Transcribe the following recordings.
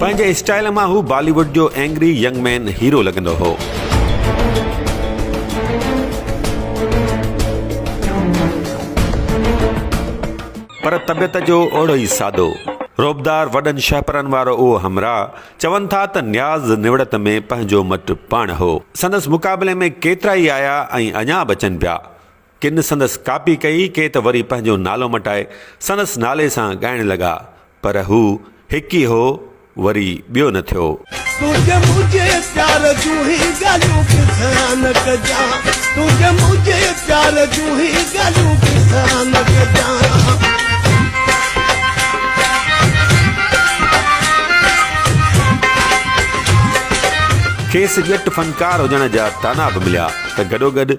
پنهنجي اسٽائيل مان هو بالي ووڊ جو اينگري ينگ مين هيرو لڳندو هو. پر طبيعت جو اوڙو ئي سادو، رعبدار وڏن شهپرن وارو اهو همراهه چون ٿا ته نياز نوڙت ۾ پنهنجو مٽ پاڻ هو. سندس مقابلي ۾ ڪيترائي آيا ۽ اڃا به اچن پيا. ڪن سندس ڪاپي ڪئي، ڪي ته وري پنهنجو نالو مٽائي سندس نالي سان ڳائڻ لڳا، پر هو هڪ ئي هو، وري ٻيو نه ٿيو. تنهنجي منهنجي پيار جون هي ڳالهيون ڪنهن سان نه ڪجان تنهنجي منهنجي پيار جون هي ڳالهيون ڪنهن سان نه ڪجان. کيس ڄٽ فنڪار هجڻ جا طعنا به مليا ته گڏوگڏ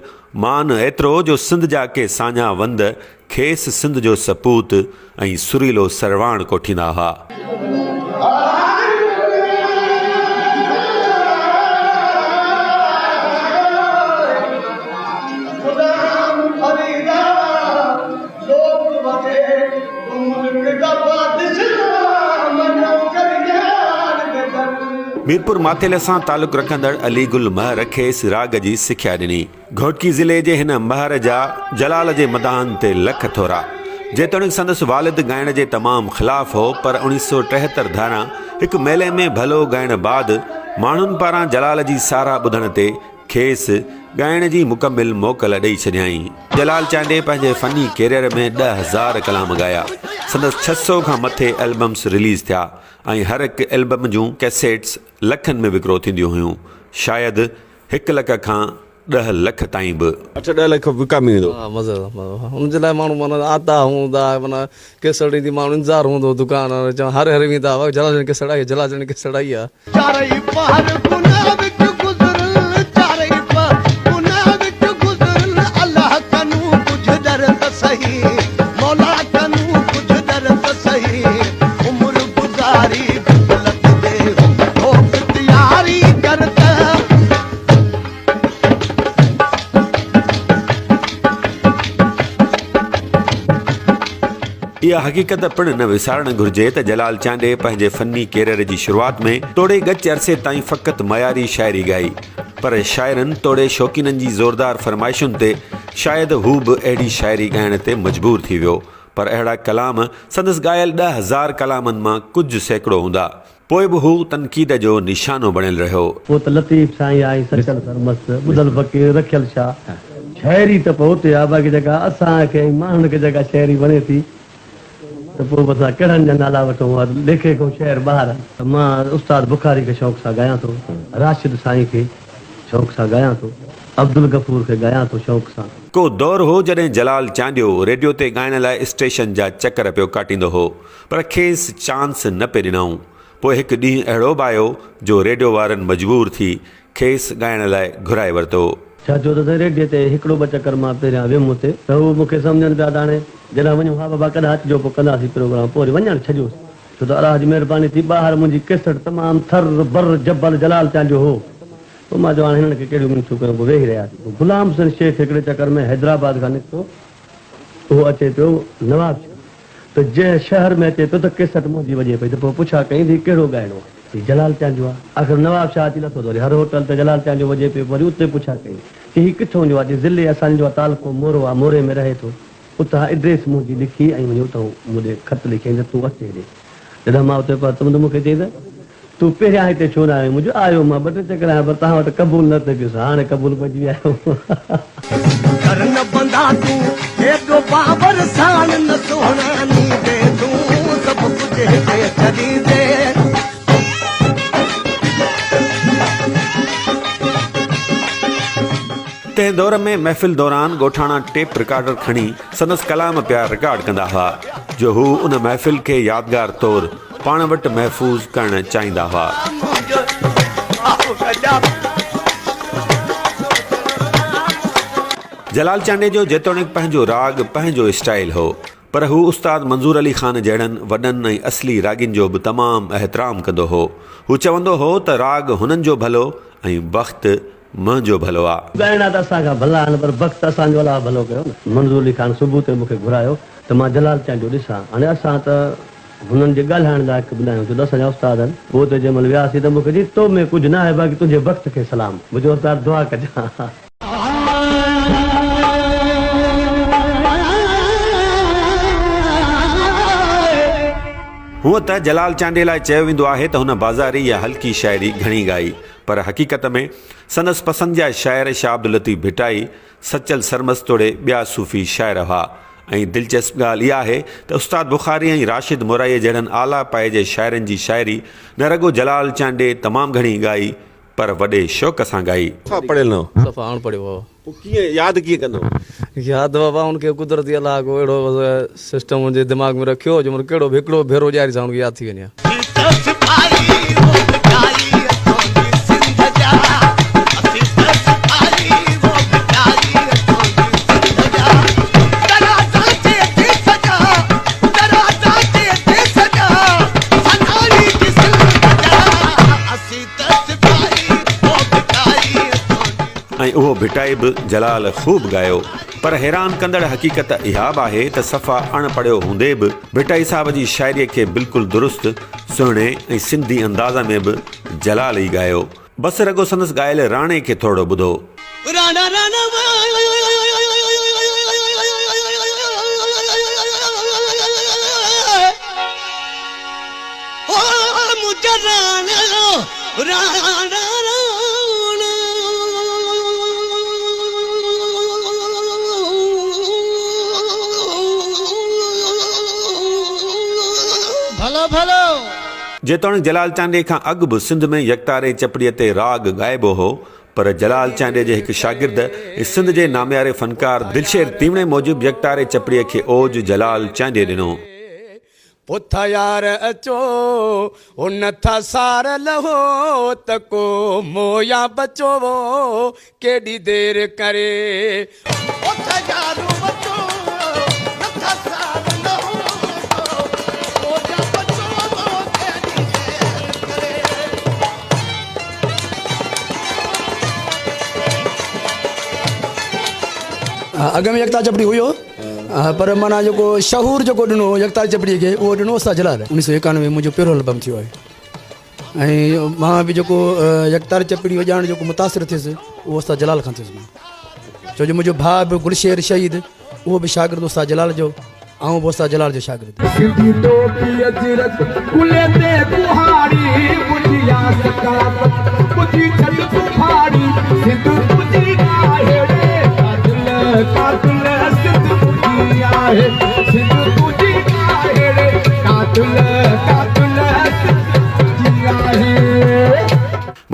مان ايترو جو سنڌ جا ڪي ساڃاهه وند کيس سنڌ جو سپوت ۽ سريلو سرواڻ ڪوٺيندا هئا. ميرپور ماٿيلي سان تعلق رکندڙ علي گل مهر کيس راڳ جي سکيا ڏني. گهوٽڪي ضلعي جي هن مهر جا جلال جي مداحن تي لک ٿورا. جيتوڻيڪ سندس والد ڳائڻ جي تمام خلاف هو پر 1973 ڌاران هڪ ميلي ۾ ڀلو ڳائڻ بعد ماڻهن پاران جلال جي ساراهه ٻڌڻ تي کيس ڳائڻ جي مڪمل موڪل ڏئي ڇڏيائين. جلال چانڊيي پنهنجي فني ڪيريئر ۾ 10,000 ڪلام ڳايا. سندس 600 کان مٿي البمز رليز ٿيا ۽ هر هڪ البم جون ڪيسيٽس لکن ۾ وڪرو ٿينديون هيون. شايد هڪ لک کان ڏهه لک تائين به. اٺ ڏهه لک وڪامي ويندو. ها مزي سان مزو ها ان جي لاء ماڻهو معنيٰ آتا هوندا معنيٰ ڪيسڙ ايندي ماڻهو انتظار هوندو هو دڪان وارن چون هر هر ويندا هئا جلال جن ڪيسڙ آئي جلال جن ڪيسڙ آئي آ. چارئي پهر گناهه وچ گذرن چارئي پهر گناهه وچ گذرن الله ڪنون ڪجهه ڏر ته سهي مولا ڪنون ڪجهه ڏر ته سهي عمر گذاري غفلت the ٺوڪ تياري ڪر ته. اها حقيقت پڻ نه وسارڻ گهرجي ته جلال چانڊيي پنهنجي فني ڪيريئر جي شروعات ۾ توڙي ڳچ عرصي تائين فقط معياري شاعري ڳائي پر شاعرن توڙي شوقينن جي زوردار فرمائشن تي شايد هو به اهڙي شاعري ڳائڻ تي مجبور ٿي ويو پر اهڙا ڪلام سندس ڳايل 10,000 ڪلامن مان ڪجهه سيڪڙو هوندا. پوء به هو تنقيد جو نشانو بڻيل رهيو. پوء ته لطيف سائين آ ۽ سچل سرمست، ٻڌل فقير، رکيل شاهه. شاعري ته پوء اتي آ، باقي جيڪا اسان کي ۽ ماڻهن کي جيڪا شاعري وڻي ٿي ته پوء بس ڪهڙن جا نالا وٺون، اها ليکي کان شعر ٻاهر آ. مان استاد بخاري کي شوق سان ڳايان ٿو، راشد سائين کي شوق سان ڳايان ٿو، عبدالغفور کي ڳايان ٿو شوق سان. ڪو دور هو جڏهن جلال چانڊيو ريڊيو تي ڳائڻ لاء اسٽيشن جا چڪر پيو ڪاٽيندو هو. پر کيس چانس نه پئي ڏنائون. پوء هڪ ڏينهن اهڙو به آيو جو ريڊيو وارن مجبور ٿي کيس ڳائڻ لاء گهرائي ورتو. ڇا ٿيو ته سائين ريڊيي تي هڪڙو ٻه چڪر مان پهريان ويم اتي ته هو مون کي سمجهن پيا ته هاڻي جڏهن وڃون ها بابا ڪڏهن اچجو پوء ڪنداسين پروگرام پوء وري وڃڻ ڇڏيوس ڇو ته الله جي مهرباني ٿي ٻاهر منهنجي ڪيسٽ تمام ٿر بر جبل جلال چانڊيو هو پوء مان چيو هاڻي هنن کي ڪهڙيون منٿون ڪيون پوء ويهي رهياسين پوء غلام حسين شيخ هڪڙي چڪر ۾ حيدرآباد کان نڪتو اهو اچي پيو نواب شاهه ته جنهن شهر ۾ اچي پيو ته ڪيسٽ منهنجي وڄي پئي ته پوء پڇا ڪيائين ته هي ڪهڙو ڳائڻو آهي؟ چي جلال چانڊيو آهي. آخر نواب شاهه اچي لٿو ته وري هر هوٽل تي جلال چانڊيو وڄي پيو. پوء وري اتي پڇا ڪيائين. چي هي ڪٿون جو آهي؟ چي ضلعي اسان جو آهي تعلقو مورو آهي موري ۾ رهي ٿو. اتان ائڊريس منهنجي لکي ۽ وڃي اتان مون ڏي خط لکيائين ته تون اچ هيڏي. جڏهن مان اتي پهتم ته مون کي چيائين ته تون پهريان هتي ڇو نه آيو؟ مون چيو آيو مان ٻه ٽي چڪر آيان پر توهان وٽ قبول نه ٿي پيس، هاڻي قبول پئجي ويا آهيو. ڪر نه بندا تون ايڏو باور ساڻ نه سهڻا نيندي تون سڀ ڪجهه هتي ڇڏيندي. تنهن دور ۾ محفل دوران ڳوٺاڻا ٽيپ رڪارڊر کڻي سندس ڪلام پيا رڪارڊ ڪندا هئا جو هو ان محفل کي يادگار طور پاڻ وٽ محفوظ ڪرڻ چاهيندا هئا. جلال چانڊيي جو جيتوڻيڪ پنهنجو راڳ پنهنجو اسٽائيل هو پر هو استاد منظور علي خان جهڙن وڏن ۽ اصلي راڳين جو به تمام احترام ڪندو هو. هو چوندو هو ته راڳ هنن جو ڀلو ۽ بخت منهنجو ڀلو آ. ڳائڻا ته اسان کان ڀلا آهن پر بخت اسان جو الله ڀلو ڪيو نه. منظور علي خان صبح تي مون کي گهرايو ته مان جلال چانڊيو ڏسان. هاڻي اسان ته. هنن جي ڳالهائڻ لائق به ناهيون ڇو ته اسان جا استاد آهن. پوء اتي جنهن مهل وياسين ته مون کي چيائين تو ۾ ڪجهه ناهي باقي تنهنجي بخت کي سلام. مون چيو استاد دعا ڪجان. هونء ته جلال چانڊيي لاء چيو ويندو آهي ته هن بازاري يا هلڪي شاعري گهڻي ڳائي پر حقيقت ۾ سندس پسند جا شاعر شاهه عبداللطيف ڀٽائي، سچل سرمست توڙي ٻيا صوفي شاعر هئا ۽ دلچسپ ڳالهه اها آهي ته استاد بخاري ۽ راشد مورائيء جهڙن اعليٰ پائي جي شاعرن جي شاعري نه رڳو جلال چانڊيي تمام گهڻي ڳائي پر وڏي شوق سان ڳائي. صفا پڙهيل نه هو. صفا اڻ پڙهيو هو. پوء ڪيئن ياد ڪيئن ڪندو هو؟ ياد بابا ان کي قدرتي الله ڪو اهڙو سسٽم ان جي دماغ ۾ رکيو هو جو مطلب ڪهڙو به هڪڙو ڀيرو ڄاري سان ان کي ياد ٿي وڃي ها. ۽ اهو ڀٽائي به جلال خوب ڳايو. پر حيران ڪندڙ حقيقت اها به آهي ته صفا اڻ پڙهيو هوندي به ڀٽائي صاحب جي شاعريء کي بلڪل درست، سهڻي ۽ سنڌي انداز ۾ به جلال ئي ڳايو. بس رڳو سندس ڳايل راڻي کي ٿورڙو ٻڌو. راڻا راڻا او منهنجا راڻا راڻا راڻا. ڀلو ڀلو. جيتوڻيڪ جلال چانڊيي کان اڳ به سنڌ ۾ يڪتاري چپڙيء تي راڳ ڳائبو هو، پر جلال چانڊيي جي هڪ شاگرد ۽ سنڌ جي نامياري فنڪار دلشير تيوڻي موجب يڪتاري چپڙيء کي اوج جلال چانڊيي ڏنو. پٿ يار اچو، ان ٿا سار لهو ته ڪو مويا بچو ڪيڏي دير ڪري. پٿ يار اچو، ان ٿا سار لهو ته ڪو مويا بچو ڪيڏي دير ڪري. اڳ ۾ يڪتا چپڙي هيو پر معنيٰ جيڪو شعور جيڪو ڏنو يڪتا چپڙي کي اهو ڏنو استاد جلال 1991 ۾ منهنجو پهريون البم ٿيو آهي ۽ مان به جيڪو يڪتار چپڙي وڄائڻ جيڪو متاثر ٿيس اهو استاد جلال کان ٿيس مان ڇو جو منهنجو ڀاء به گلشير شهيد اهو به شاگرد استاد جلال جو آئون به استاد جلال جو شاگرد. سنڌي ٽوپي اجرڪ ڪلهي تي ڪهاڙي منهنجي آ ثقافت ٻڌي ڇڏ تون ڦاڙي سنڌ تنهنجي ناهي ڙي قاتل قاتل سنڌ منهنجي آهي سنڌ تنهنجي ناهي ڙي قاتل قاتل سنڌ منهنجي آهي.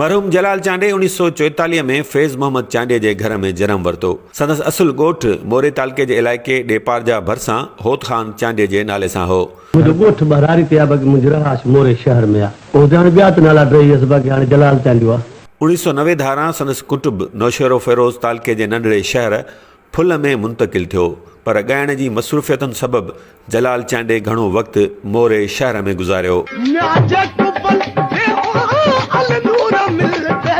مرحوم جلال چانڊيي 1944 ۾ فيض محمد چانڊيي جي گهر ۾ جنم ورتو. سندس اصل ڳوٺ موري تعلقي جي علائقي ڏيپارجا ڀرسان هوت خان چانڊيي جي نالي سان هو. منهنجو ڳوٺ ٻهراڙي تي آ باقي منهنجي رهائش موري شهر ۾ آ. اتي هاڻي ٻيا ته نالا ڊهي ويس باقي هاڻي جلال چانڊيو آ. 1990 ڌاران سندس ڪٽنب نوشهروفيروز تعلقي جي ننڍڙي شهر ڦل ۾ منتقل ٿيو، پر ڳائڻ جي مصروفيتن سبب جلال چانڊيي گهڻو وقت موري شهر ۾ گذاريو. ميان جيڪو بل تي النور ملتي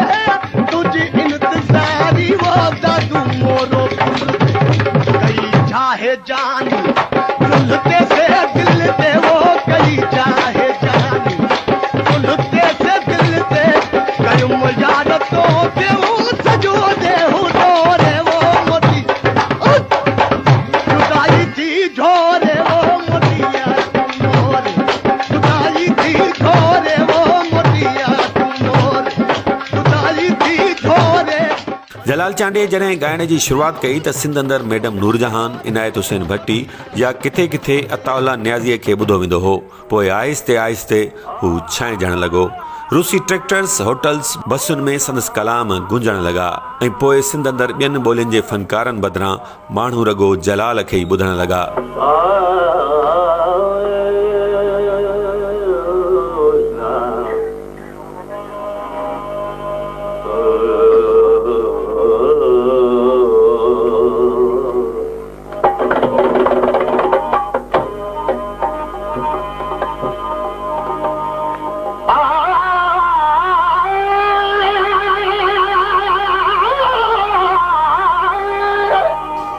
تنهنجي انتظاري و دادو مورو پل تي ڪئي چاهي جاني چلهه تي سي دل تي و ڪئي چاهي جاني چلهه تي سي دل تي ڪيم يار تو تي سڄو ڏيهه ڏوري و موتي جدائي ٿي جھوري و موتيا تون مور جدائي ٿي جھوري و موتيا تون مور جدائي ٿي جھوري. جلال چانڊيي جڏهن ڳائڻ جي شروعات ڪئي ته سنڌ اندر ميڊم نورجهان، عنايت حسين ڀٽي يا ڪٿي ڪٿي عطاء الله نيازيء کي ٻڌو ويندو هو. پوء آهستي آهستي هو ڇانئجڻ لڳو. روسي ٽريڪٽرز، هوٽلز، بسن ۾ سندس ڪلام گونجڻ لڳا ۽ پوء سنڌ اندر ٻين ٻولين جي فنڪارن بدران ماڻهو رڳو جلال کي ئي ٻڌڻ لڳا.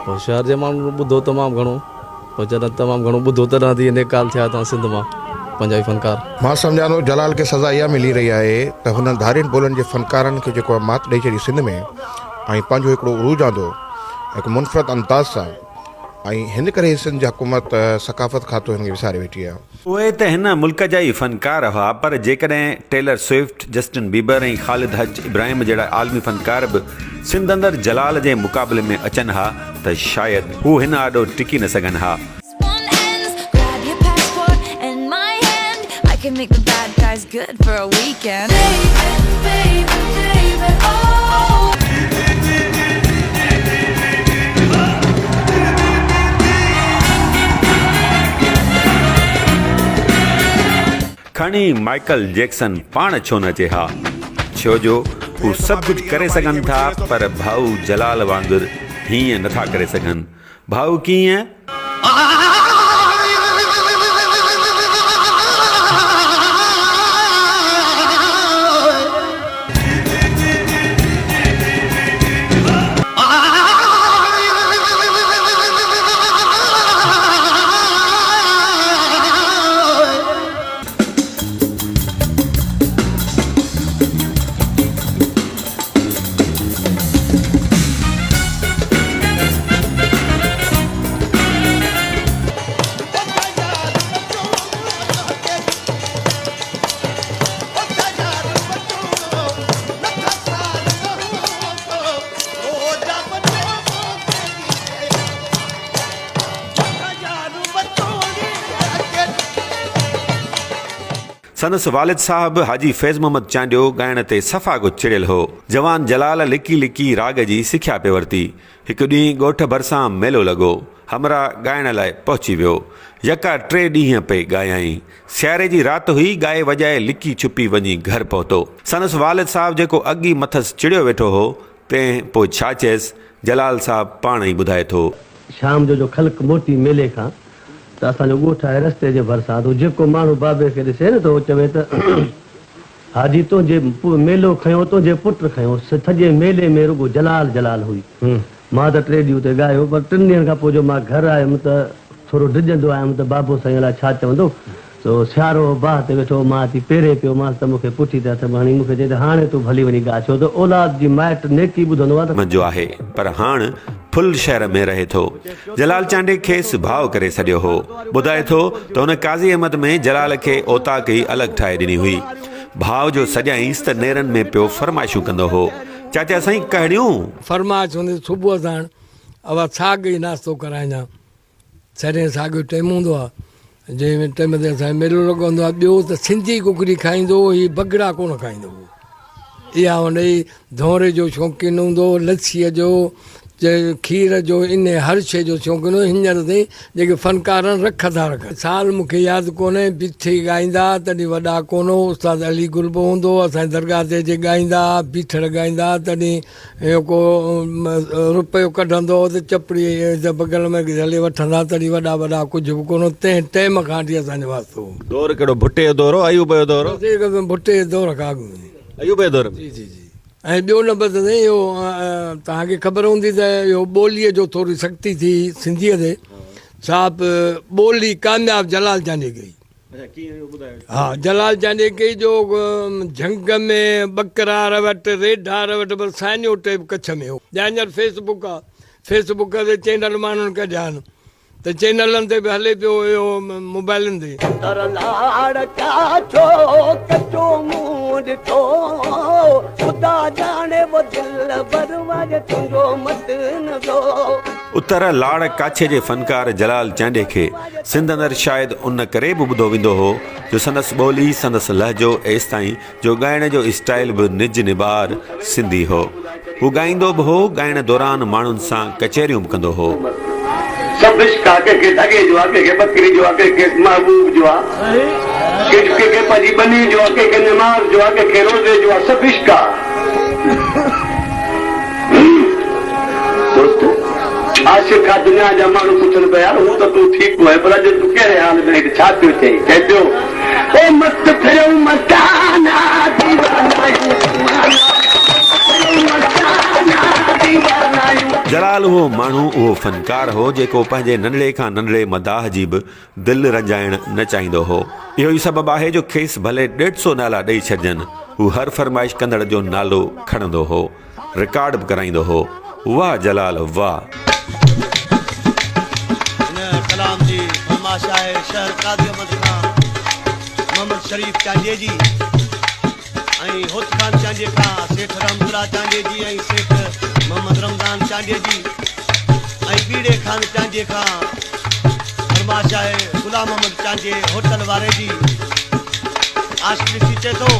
پوء شهر جي ماڻهن ٻڌو تمام گهڻو پوء جڏهن تمام گهڻو ٻڌو تڏهن ٿي نيڪال ٿيا هتان سنڌ مان. پنجابي فنڪار. مان سمجهان ٿو جلال کي سزا اها ملي رهي آهي ته هن ڌارين ٻولين جي فنڪارن کي جيڪو آهي مات ڏئي ڇڏي سنڌ ۾ ۽ پنهنجو هڪڙو عروج آندو هڪ منفرد انداز سان ۽ هن ڪري سنڌ جي حڪومت ثقافت کاتو هن کي وساري ويٺي آهي. اهي ته هن ملڪ جا ئي فنڪار هئا پر جيڪڏهن Taylor Swift, Justin Bieber ۽ Khalid H Ibrahim جهڙا عالمي فنڪار به سنڌ اندر جلال جي مقابلي ۾ اچن ها ته شايد هو هن آڏو ٽڪي نه سگهن ها. کڻي مائيڪل جيڪسن پاڻ ڇو نه اچي ها؟ ڇو جو هو سڀ ڪجهه ڪري سگهن ٿا پر ڀائو جلال وانگر هيئن نٿا ڪري سگهن. ڀائو ڪيئن؟ سندس والد صاحب حاجي فيض محمد چانڊيو ڳائڻ تي صفا ڪو چڙيل هو. جوان جلال لڪي لڪي راڳ جي سکيا پئي ورتي. هڪ ڏينهن ڳوٺ ڀرسان ميلو لڳو. همراهه ڳائڻ لاء پهچي ويو. يڪا ٽي ڏينهن پئي ڳايائين. سياري جي رات هئي، ڳائي وڄائي لڪي ڇپي وڃي گهر پهتو. سندس والد صاحب جيڪو اڳ ئي مٿس چڙيو ويٺو هو، تنهن پوء ڇا چيس، جلال صاحب پاڻ ئي ٻڌائي ٿو. شام جو جو خلق موٽي ميلي کان ته اسان جو ڳوٺ آهي رستي جي ڀرسان ته جيڪو ماڻهو بابي کي ڏسي نه ته هو چوي ته حاجي تنهنجي ميلو کنيو تنهنجي پٽ کنيو سڄي ميلي ۾ رڳو جلال جلال هئي. مان ته ٽي ڏينهن اتي ڳايو پر ٽن ڏينهن کان پوء جو مان گهر آيم ته ٿورو ڊڄندو آيم ته بابو سائين الائي ڇا چوندو سو سيارو هو باهه تي ويٺو هو مان اچي پيرين پيومانس ته مون کي پٺي تي هٿ هڻي مون کي چئي ته هاڻي تون ڀلي وڃي ڳاء ڇو ته اولاد جي مائٽ نيڪي ٻڌندو آهي ته جو آهي پر هاڻ ڦل شهر ۾ رهي ٿو. جلال چانڊيي کيس ڀاء ڪري سڏيو هو. ٻڌائي ٿو ته هن قاضي احمد ۾ جلال کي اوطاق ئي الڳ ٺاهي ڏني هئي. ڀاء جو سڏيائينس ته نيرن ۾ پيو فرمائشون ڪندو هو. چاچا سائين ڪهڙيون؟ فرمائش هوندي صبح ساڻ اها ساڳ ئي ناشتو ڪرائيندا. سرين ساڳيو ٽيم هوندو آ جنهن ٽيم تي اسان جو ميلو لڳندو آ ٻيو ته سنڌي ڪڪڙي کائيندو هو هي بگڙا ڪونه کائيندو هو اها هن جي ڌونري جو شوقين هوندو هو لسيء جو کير جو ان هر شيء جو شوقين هو هينئر تائين جيڪي فنڪار آهن رک ٿا رکن سال مون کي ياد ڪونهي بيٺي ڳائيندا تڏهن وڏا ڪونه هو استاد علي گل به هوندو هو اسان جي درگاهه تي اچي ڳائيندا بيٺڙ ڳائيندا تڏهن اهو ڪو روپيو ڪڍندو هو ته چپڙي جي بغل ۾ جهلي وٺندا تڏهن وڏا وڏا ڪجهه به ڪونه هو تنهن ٽيم کان وٺي اسان جو واسطو هو. دور ڪهڙو ڀٽي جو دور هو ايوب جو دور هو؟ ڀٽي جي دور کان اڳ ۾. ايوب جي دور ۾؟ جي جي جي ۽ ٻيو نمبر ته سائين اهو توهان کي خبر هوندي ته اهو ٻوليء جو ٿوري سختي ٿي سنڌيء تي صاحب ٻولي ڪامياب جلال چانڊيي ڪئي. ها جلال چانڊيي ڪئي جو جهنگ ۾ ٻڪرار وٽ ريڍار وٽ پر سائنيو ٽيپ ڪڇ ۾ هو جا هينئر فيس بڪ آ فيس بڪ تي چينل ماڻهن ڪڍيا آهن ته چينلن تي به هلي پيو اهو موبائلن تي. تر لاڙ ڪاڇو ڪچو مون ڏٺو خدا ڄاڻي وو دلبر واري تنهنجو مت نه ويو. اتر لاڙ ڪاڇي جي فنڪار جلال چانڊيي کي سنڌ اندر شايد ان ڪري به ٻڌو ويندو هو جو سندس ٻولي، سندس لهجو ايستائين جو ڳائڻ جو اسٽائيل به نج نبار سنڌي هو. هو ڳائيندو به هو، ڳائڻ دوران ماڻهن سان ڪچهريون به ڪندو هو. سڀ عشق آ، ڪنهن کي ڍڳي جو آ، ڪنهن کي ٻڪري جو آ، ڪنهن کي محبوب جو آ، ڪنهن کي پنهنجي ٻني جو آ، ڪنهن کي نماز جو آ، ڪنهن کي روزي جو آ، سڀ عشق آ. دوست عاشق آ، دنيا جا ماڻهو پڇن پيا يار هون ته تون ٺيڪ آهين پر اڄ تون ڪهڙي حال ۾ آهين ته ڇا پيو چئين؟ چئي پيو او مست ڦريون مستانا ديوانا آهيون ديوانا ڦريون مستانا ديوانا آهيون. جلال. جلال اهو ماڻهو، اهو فنڪار هو، جيڪو پنهنجي ننڍڙي کان ننڍڙي مداح جي به دل رنجائڻ نه چاهيندو هو. اهو ئي سبب آهي جو کيس ڀلي ڏيڍ سو نالا ڏئي ڇڏجن، هو هر فرمائش ڪندڙ جو نالو کڻندو هو. رڪارڊ به ڪرائيندو هو. واهه جلال واهه. هن ڪلام جي فرمائش آهي شهر قاضي احمد کان محمد شريف چانڊيي جي ۽ هوت خان چانڊيي کان سيٺ رحمت الله چانڊيي جي ۽ سيٺ محمد رمضان چانڊيي جي ۽ ٻيڙي خان چانڊيي کان فرمائش آهي غلام محمد چانڊيي هوٽل واري جي. عاشق ڏسي چئي ٿو،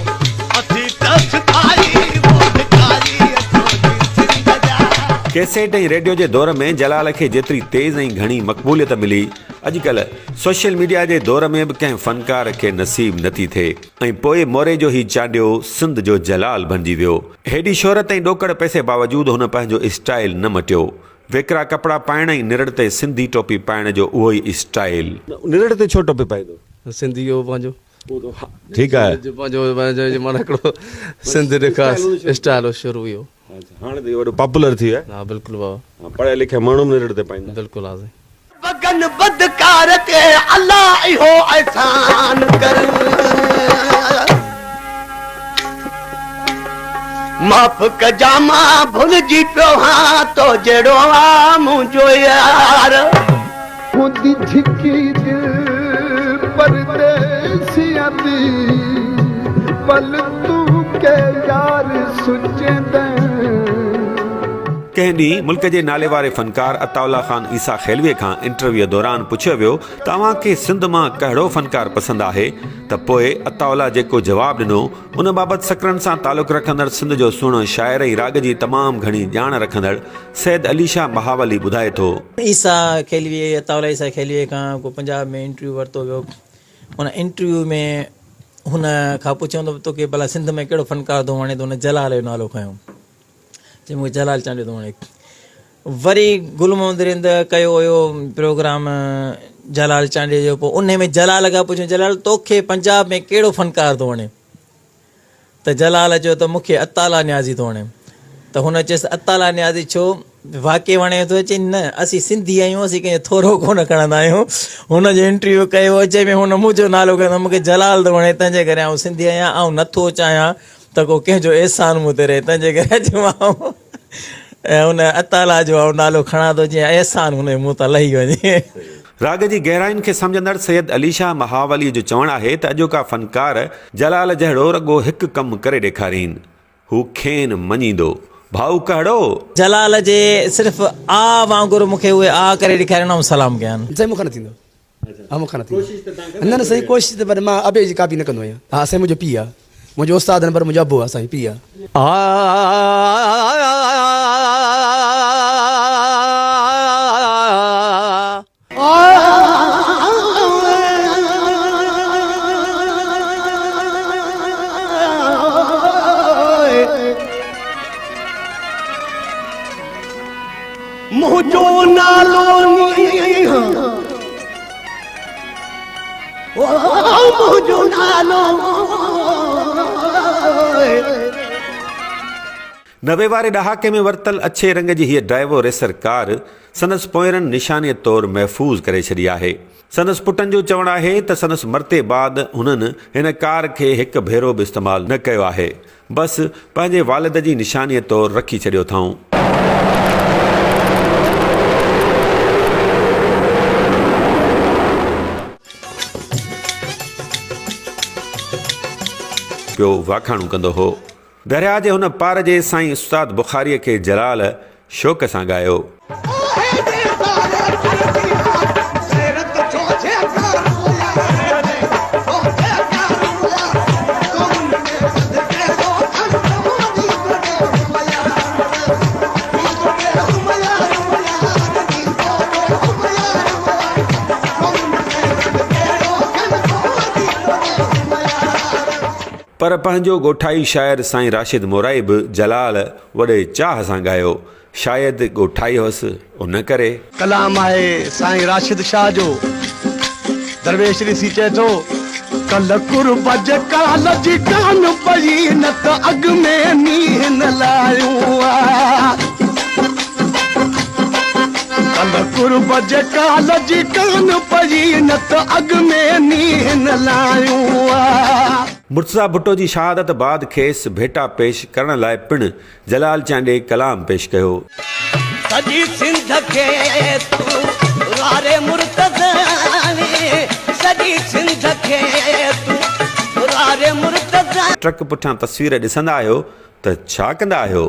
اٿي تس کائي موت کائي اٿو جي سنڌ جا. ڪيسيٽ ۽ ريڊيو جي دور ۾ جلال کي جيتري تيز ۽ گهڻي مقبوليت ملي، اڄڪلهه سوشل ميڊيا جي دور ۾ به ڪنهن فنڪار کي نصيب نه ٿي ٿئي ۽ پوء موري جو هي چانڊيو سنڌ جو جلال بڻجي ويو. هيڏي شهرت ۽ ڏوڪڙ پئسي باوجود هن پنهنجو اسٽائيل نه مٽيو. ويڪرا ڪپڙا پائڻ ۽ نرڙ تي سنڌي ٽوپي پائڻ جو اهو ئي اسٽائيل. نرڙ تي ڇو ٽوپي پائيندو؟ سنڌي اهو پنهنجو ٺيڪ آهي. پنهنجو معنيٰ هڪڙو سنڌ ڏيکار اسٽائيل هو شروع اهو. هاڻي ته اهو وڏو پاپولر ٿي ويو آهي. ها بلڪل بابا. پڙهيا لکيا ماڻهو به نرڙ تي پائيندا. بلڪل ها سائين. بگن بدڪار تي الله اهو احسان ڪر. معاف ڪجان مان ڀلجي پيو هان تو جهڙو آ منهنجو يار. هوندي جهڪي دل پرديسيان the ول تون ڪي يار سچيندين. ڪنهن ڏينهن ملڪ جي ناليواري فنڪار عطاء الله خان عيسيٰ خيلوي کان انٽرويوء دوران پڇيو ويو ته اوهان کي سنڌ مان ڪهڙو فنڪار پسند آهي ته پوء عطاء الله جيڪو جواب ڏنو ان بابت سڪرنڊ سان تعلق رکندڙ سنڌ جو سهڻو شاعر ۽ راڳ جي تمام گهڻي ڄاڻ رکندڙ سيد علي شاهه مهاولي ٻڌائي ٿو. عيسيٰ خيلوي، عطاء الله عيسيٰ خيلوي کان ڪو پنجاب ۾ انٽرويو ورتو ويو. ان انٽرويو ۾ هن کان پڇيو ته توکي ڀلا سنڌ ۾ ڪهڙو فنڪار ٿو وڻي ته هن جلال جو نالو کنيو. چي مون کي جلال چانڊيو ٿو وڻي. وري گل محمد رند ڪيو هيو پروگرام جلال چانڊيي جو پوء انهي ۾ جلال کان پڇيو جلال توکي پنجاب ۾ ڪهڙو فنڪار ٿو وڻي؟ ته جلال چيو ته مون کي عطاالله نيازي ٿو وڻي ته هن چيس عطاالله نيازي ڇو واقعي وڻي ٿو؟ چي نه اسين سنڌي آهيون اسين ڪنهن جو ٿورو ڪونه کڻندا آهيون. هن جو انٽرويو ڪيو هو جنهن ۾ هن منهنجو نالو کنيو ته مون کي جلال ٿو وڻي تنهن جي ڪري آئون سنڌي آهيان آئون نٿو چاهيان ته ڪو ڪنهن جو احسان مون تي رهي تنهن جي ڪري اڄ مان ان عطاالله جو آئون نالو کڻان ٿو جيئن احسان هن جو مون تان لهي وڃي. راڳ جي گهراين کي سمجهندڙ سيد علي شاهه مهاولي جو چوڻ آهي ته اڄوڪا فنڪار جلال جهڙو رڳو هڪ ڪم ڪري ڏيکارين، هو کين مڃيندو. ڀائو ڪهڙو؟ جلال جي صرف آ وانگر مون کي اهي آ ڪري ڏيکارين آئون سلام ڪيان. سائين مون کان نه ٿيندو. ها مون کان نه ٿيندو. نه نه سائين ڪوشش ته پر مان ابي جي ڪاپي نه ڪندو آهيان. ها سائين منهنجو پيء آ. منهنجو استاد نه پر منهنجو ابو آ سائين پيء آ. منهنجو نالو نينهن منهنجو نالو. 90 واري ڏهاڪي ۾ ورتل اڇي رنگ جي هيء ڊرائيوو ريسر ڪار سندس پوئيرن نشانيء طور محفوظ ڪري ڇڏي آهي. سندس پٽن جو چوڻ آهي ته سندس مرتي بعد هنن هن ڪار کي هڪ ڀيرو به استعمال نه ڪيو آهي. بس پنهنجي والد جي نشانيء طور رکي ڇڏيو اٿائون. پيو واکاڻون ڪندو هو. درياء جي هن پار جي سائين استاد بخاريء کي جلال شوق سان ڳايو. پر پنهنجو ڳوٺائي شاعر سائين راشد مورائي به جلال وڏي چاهه سان ڳايو. شايد ڳوٺائي هوس ان ڪري. ڪلام آهي سائين راشد شاهه جو. درويش ڏسي چئي ٿو. ڪل قرب جي ڪال جي ڪان پئي نه ته اڳ ۾ نينهن لايون آ. ڪلهه قرب جي ڪال جي ڪان پئي نه ته اڳ ۾ نينهن لايون آ. مرتضيٰ ڀٽو جي شهادت بعد کيس ڀيٽا پيش ڪرڻ لاء پڻ جلال چانڊيي ڪلام پيش ڪيو. سڄي سنڌ کي تون روئاري مرتضاڻي سڄي سنڌ کي تون روئاري مرتضاڻي. ٽرڪ پٺيان تصوير ڏسندا آهيو ته ڇا ڪندا آهيو؟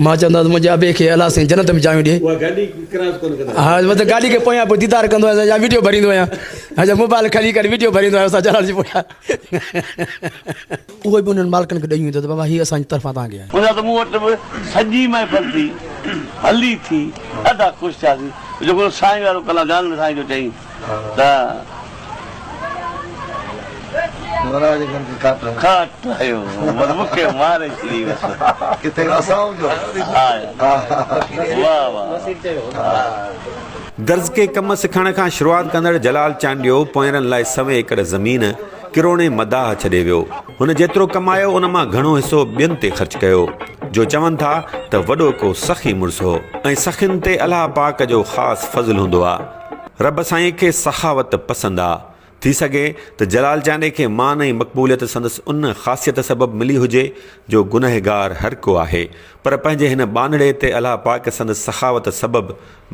مان چوندو آهيان ته منهنجي ابي کي الله سائين جنت ۾ جايون ڏي. اها گاڏي ڪراس ڪونه ڪندا ها مطلب گاڏي کي پويان پوء ديدار ڪندو آهيان يا ويڊيو ڀريندو آهيان يا موبائل کڻي ڪري ويڊيو ڀريندو آهيان اسان جلال جي پويان اهو به انهن مالڪن کي ڏئي ايندو ته بابا هي اسان جي طرفان توهان کي آهي. هوندا ته مون وٽ به سڄي محفل ٿي هلي ٿي ڏاڍا خوش ٿياسين جيڪو سائين وارو ڪلام جانڻ سائين جو چئين ته کاٽ آيو بس مون کي ماري ڇڏي بس ڪٿي اسان جو واهه واهه. درزڪي ڪم سکڻ کان شروعات ڪندڙ جلال چانڊيو پوئينرن لاء سوين ايڪڙ زمين ڪروڙين مداح ڇڏي ويو. هن جيترو ڪمايو ان مان گهڻو حصو ٻين تي خرچ ڪيو، جو چون ٿا ته وڏو ڪو سخي مڙس هو ۽ سخين تي الله پاڪ جو خاص فضل هوندو آ. رب سائين کي سخاوت پسند آ. ٿي سگهي ته جلال چانڊئي کي مان ۽ مقبوليت سندس ان خاصيت سبب ملي هجي جو گنهگار هر ڪو آهي پر پنهنجي هن ٻانهڙي تي الله پاڪ سندس سخاوت سبب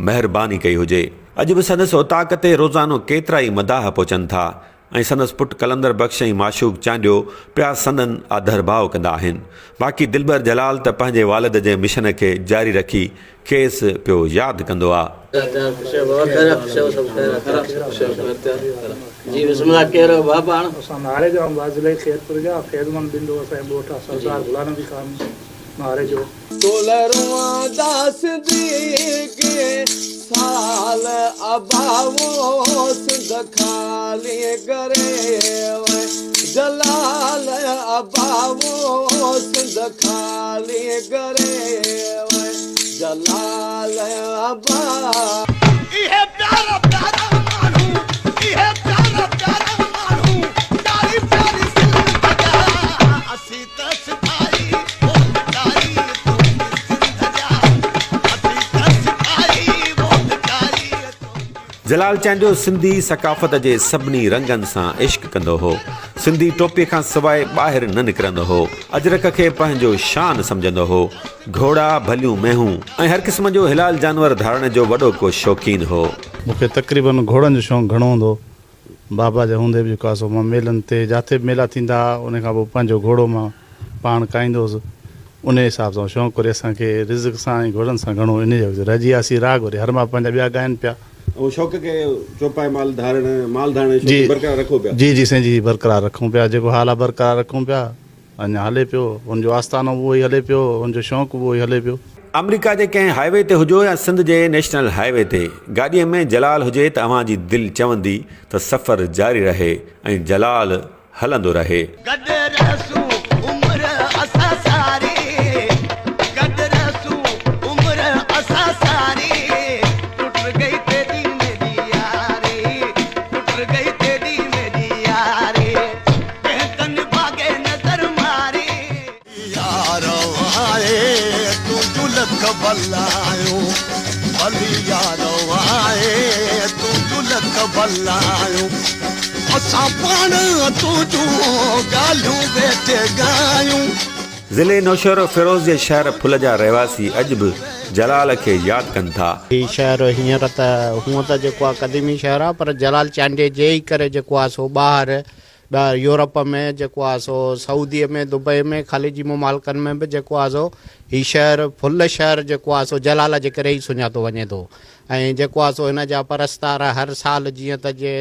مهرباني ڪئي هجي. اڄ به سندس اوطاق تي روزانو ڪيترائي مداح پهچن ٿا ۽ سندس پٽ قلندر بخش ۽ معشوق چانڊيو پيا سندن آڌرڀاء ڪندا آهن. باقي دلبر جلال ته پنهنجي والد جي مشن کي جاري رکي کيس پيو ياد ڪندو آ. تولئه روئان سنڌي ڪي سال اباوو سنڌ خالي ڪري وئي جلال اباوو سنڌ خالي ڪري وئي جلال ابا. اهي پيارا پيارا ماڻهو اهي پيارا پيارا ماڻهو پياري پياري سنڌ جا اسين ته سپاهي ووٽ ڪاري تنهنجي سنڌ جا اسين ته سپاهي ووٽ ڪاري تنهنجي. جلال چانڊيو سنڌي ثقافت جي سڀني رنگن سان عشق ڪندو هو. سنڌي ٽوپي کان سواء ٻاهر نه نڪرندو هو. اجرڪ کي پنهنجو شان سمجهندو هو. گهوڙا، ڀليون مينهون ۽ هر قسم جو حلال جانور ڌارڻ جو وڏو ڪو شوقين هو. مون کي تقريبن گهوڙن جو شوق گهڻو هوندو هو. بابا جي هوندي به جيڪو آهي سو مان ميلن تي جاٿي به ميلا ٿيندا ها ان کان پوء پنهنجو گهوڙو مان پاڻ ڪاهيندو هوس. انهي حساب سان شوق وري اسان کي رزق سان ۽ گهوڙن سان گهڻو انهي جو رهجي وياسين راڳ وري هر مان پنهنجا ٻيا ڳائن پيا. اهو شوق کي چوپائي مال ڌارڻ مال ڌارڻ جو شوق برقرار رکو پيا. جي جي سائين جي برقرار رکون پيا جيڪو حال آهي برقرار رکون پيا. اڃا هلي پيو، ان جو آستانو به اهو ئي هلي پيو، ان جو شوق به اهو ئي هلي پيو. آمريڪا جي ڪنهن هاء وي تي هجو يا سنڌ جي نيشنل هاء وي تي، گاڏيء ۾ جلال هجي ته اوهان جي دل چوندي ته سفر جاري رهي ۽ جلال هلندو رهي. گڏ رهسون عمر اسان ساري گڏ رهسون عمر اسان ساري ٽٽ گئي تيڏي ميڏي ياري ٽٽ گئي تيڏي ميڏي ياري. ڪنهن تن ڀاڳي نظر ماري. يارو آهي تنهنجون لک ڀلايون ڀلي يارو آهي تنهنجون لک ڀلايون اسان پاڻ تنهنجون ڳالهيون ويٺي ڳايون. ضلعي نوشهروفيروز جي شهر ڦل جا رهواسي اڄ به جلال کي ياد ڪن ٿا. هي شهر هينئر ته هونء ته جيڪو آهي قديمي شهر آهي پر جلال چانڊيي جي ئي ڪري جيڪو آهي سو ٻاهر ٻاهر يورپ ۾ جيڪو آهي سو سعودي ۾ دبئي ۾ خليجي ممالڪن ۾ به جيڪو آهي سو هي شهر ڦل شهر جيڪو آهي سو جلال جي ڪري ئي سڃاتو وڃي ٿو ۽ جيڪو آهي سو هن جا پرستار هر سال جيئن ته جي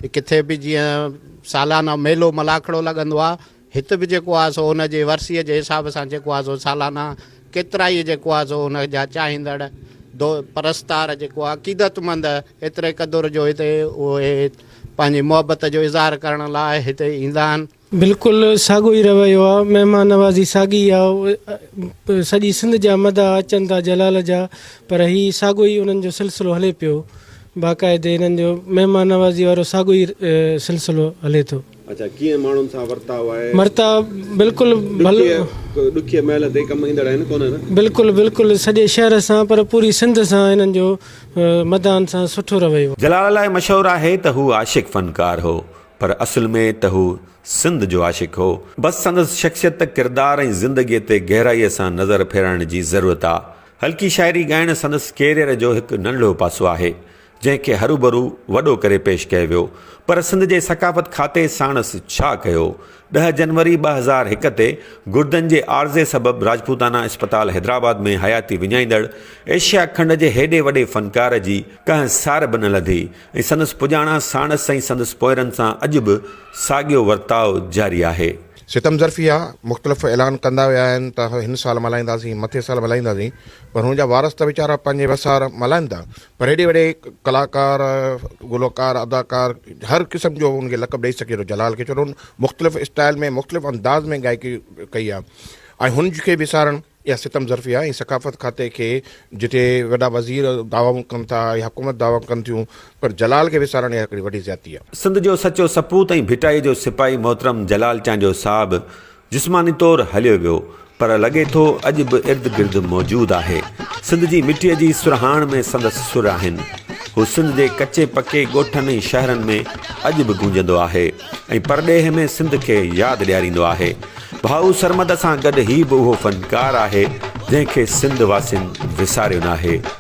ڪٿي به جيئن سالانه ميلو ملاکڙو لڳندو آهي هت به جيڪو آهي سو ان جي ورسيء جي حساب سان جيڪو آهي سو سالانه ڪيترائي جيڪو آهي سو ان جا چاهيندڙ دو پرستار جيڪو آهي عقيدتمند ايتري قدر جو هتي اهي پنهنجي محبت جو اظهار ڪرڻ لاء هتي ايندا آهن. بلڪل ساڳو ئي رويو آ مهمان نوازي ساڳي آ سڄي سنڌ جا مداح اچن ٿا جلال جا پر هي ساڳو ئي انهن جو سلسلو هلي پيو باقاعدي انهن جو مهمان نوازي وارو ساڳو ئي سلسلو هلي ٿو. اڇا ڪيئن ماڻهن سان ورتاء آهي؟ ورتاء بلڪل ڀلو. ڏکيء ڏکيء مهل تي ڪم ايندڙ آهن ڪونه نه؟ بلڪل بلڪل سڄي شهر سان پر پوري سنڌ سان هنن جو مداحن سان سٺو رويو. جلال لاء مشهور آهي ته هو عاشق فنڪار هو پر اصل ۾ ته هو سنڌ جو عاشق هو. بس سندس شخصيت، ڪردار ۽ زندگيء تي گهرائيء سان نظر ڦيرائڻ جي ضرورت آ. هلڪي شاعري ڳائڻ سندس ڪيريئر جو هڪ ننڍڙو پاسو آهي. جنهن کي هروڀرو وڏو ڪري پيش ڪيو ويو پر سنڌ جي ثقافت کاتي ساڻس ڇا ڪيو؟ ڏهه جنوري 2001 تي گردن جي عارضي سبب راجپوتانا اسپتال حيدرآباد ۾ حياتي وڃائيندڙ ايشيا کنڊ جي هيڏي وڏي فنڪار جي ڪنهن سار به نه لڌي ۽ سندس پڄاڻا ساڻس ۽ سندس پوئرن سان اڄ به ساڳيو ورتاء جاري آهي. ستم ظرفي آ، مختلف اعلان ڪندا ويا آهن ته هن سال ملهائينداسين، مٿي سال ملهائينداسين پر هن جا وارث ته ويچارا پنهنجي وس آهر ملهائن ٿا پر هيڏي وڏي ڪلاڪار، گلوڪار، اداڪار هر قسم جو ان کي لقب ڏئي سگهجي ٿو جلال کي ڇو ته هن مختلف اسٽائل ۾ مختلف انداز ۾ گائڪي ڪئي آ ۽ هن کي وسارڻ اها ستم ظرفي آ ۽ ثقافت کاتي کي جتي وڏا وزير دعوائون ڪن ٿا يا حڪومت دعوائون ڪن ٿيون پر جلال کي وسارڻ اها هڪڙي وڏي زيادتي آ. سنڌ جو سچو سپوت ۽ ڀٽائي جو سپاهي محترم جلال چانڊيو صاحب جسماني طور هليو ويو پر لڳي ٿو اڄ به ارد گرد موجود آهي. سنڌ جي مٽيء جي سرهاڻ ۾ سندس سر آهن. هو سنڌ جي ڪچي پڪي ڳوٺن ۽ شهرن ۾ اڄ به گونجندو آهي ۽ پرڏيهه ۾ سنڌ کي ياد ڏياريندو آهي. ڀائو سرمد سان گڏ هي به اهو فنڪار آهي جنهن کي سنڌ واسين وساريو ناهي.